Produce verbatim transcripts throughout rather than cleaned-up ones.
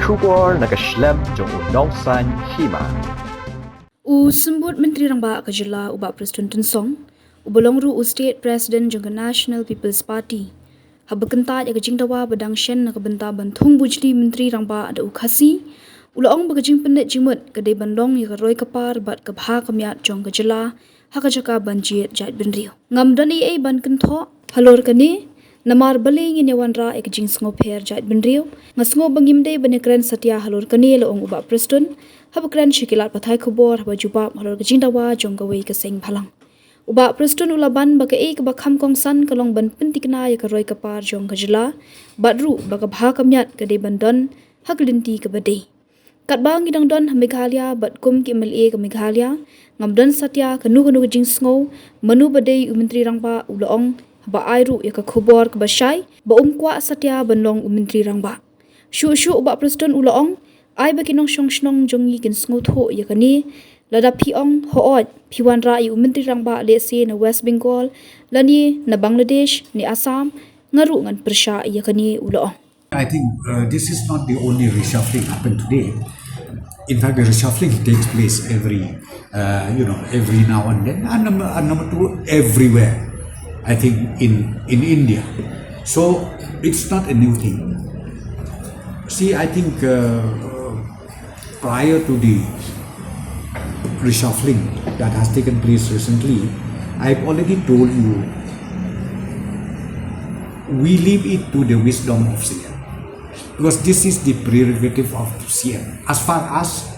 Khubor na ka shlem jong u Nongsaiñ Hima. U Symbud Myntri Rangbah ka jylla u Bah Prestone Tynsong, uba long ruh u State President jong ka National People's Party, haba kyntait ïa ka jingdawa ba dang shen na ka bynta ban thung bujli Myntri Rangbah da u Khasi, u la ong ba ka jingpynleit jingmut ka dei ban long ïa ka roi ka par bad ka bha ka miat jong ka jylla ha ka jaka ban jied jaitbynriew. Ngam don ei ei ban kynthoh halor kane, namar balei ngin ïa wanrah ïa ka jingsngewpher jaitbynriew. Nga sngew ba ngim dei ban ïakren satia halor kane, la ong u Bah Prestone haba kren sha ki lad pathai khubor haba jubab halor ka jingdawa jong kawei ka seng bhalang. U Bah Prestone u la ban ba kaei kaba kham kongsan ka long ban pynthikna ïa ka roi ka par jong ka jylla, bad ruh ba ka bha ka miat ka dei ban don ha ka lynti kaba dei. Katba ngi dang don ha Meghalaya bad kum ki M L A ka Meghalaya, ngam don satia kano kano ka jingsngew mano ba dei u Myntri Rangbah, u la ong, haba ai ruh ïa ka khubor kaba shai ba um kwah satia ban long u Myntri Rangbah. Shuh shuh u Bah Prestone u la ong, ai ba ki nongshong shnong jong ngi kin sngewthuh ïa kane. Lada phi ong, hooid, phi wanrah ïa u Myntri Rangbah lehse na West Bengal, lane na Bangladesh, ne Assam, nga ruh ngan pyrshah ïa kane, u la ong. I think uh, this is not the only reshuffling happened today. In fact, the reshuffling takes place every, uh, you know, every now and then, and number, and number two, everywhere. I think in in India, so it's not a new thing. See, I think uh, prior to the reshuffling that has taken place recently, I've already told you we leave it to the wisdom of C M, because this is the prerogative of C M as far as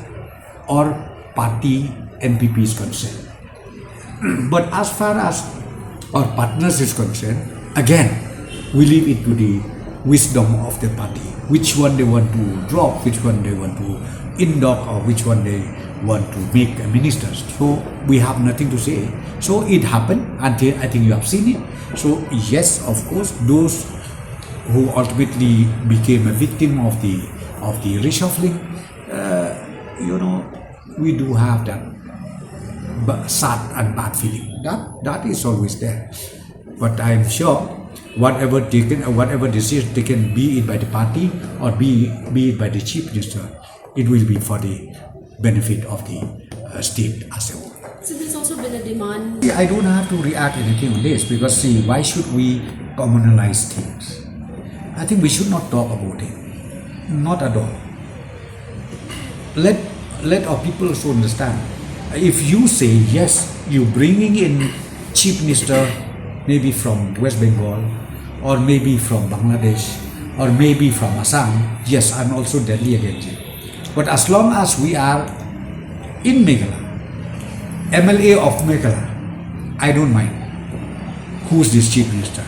our party N P P is concerned. But as far as our partners is concerned, again, we leave it to the wisdom of the party, which one they want to drop, which one they want to induct, or which one they want to make a minister. So we have nothing to say. So it happened, and I think you have seen it. So yes, of course, those who ultimately became a victim of the of the reshuffling, uh, you know, we do have that ba- sad and bad feeling. That that is always there. But I am sure whatever taken, uh, whatever decision taken, be it by the party or be be it by the chief minister, it will be for the benefit of the uh, state as a whole. So there's also been a demand. See, I don't have to react anything on this because, see, why should we communalize things? I think we should not talk about it. Not at all. Let let our people also understand. If you say yes, you bringing in chief minister, maybe from West Bengal, or maybe from Bangladesh, or maybe from Assam. Yes, I'm also deadly against it. But as long as we are in Meghalaya, M L A of Meghalaya, I don't mind who's this chief minister.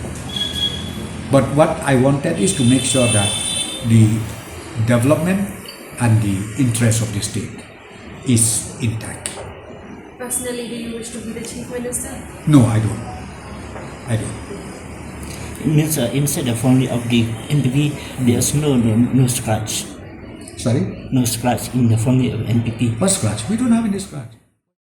But what I wanted is to make sure that the development and the interest of the state is intact. Personally, do you wish to be the chief minister? No, I don't. I don't. It means uh, inside the family of the N P P, there's no no, no scratch. Sorry? No scratch in the family of N P P. What scratch? We don't have any scratch.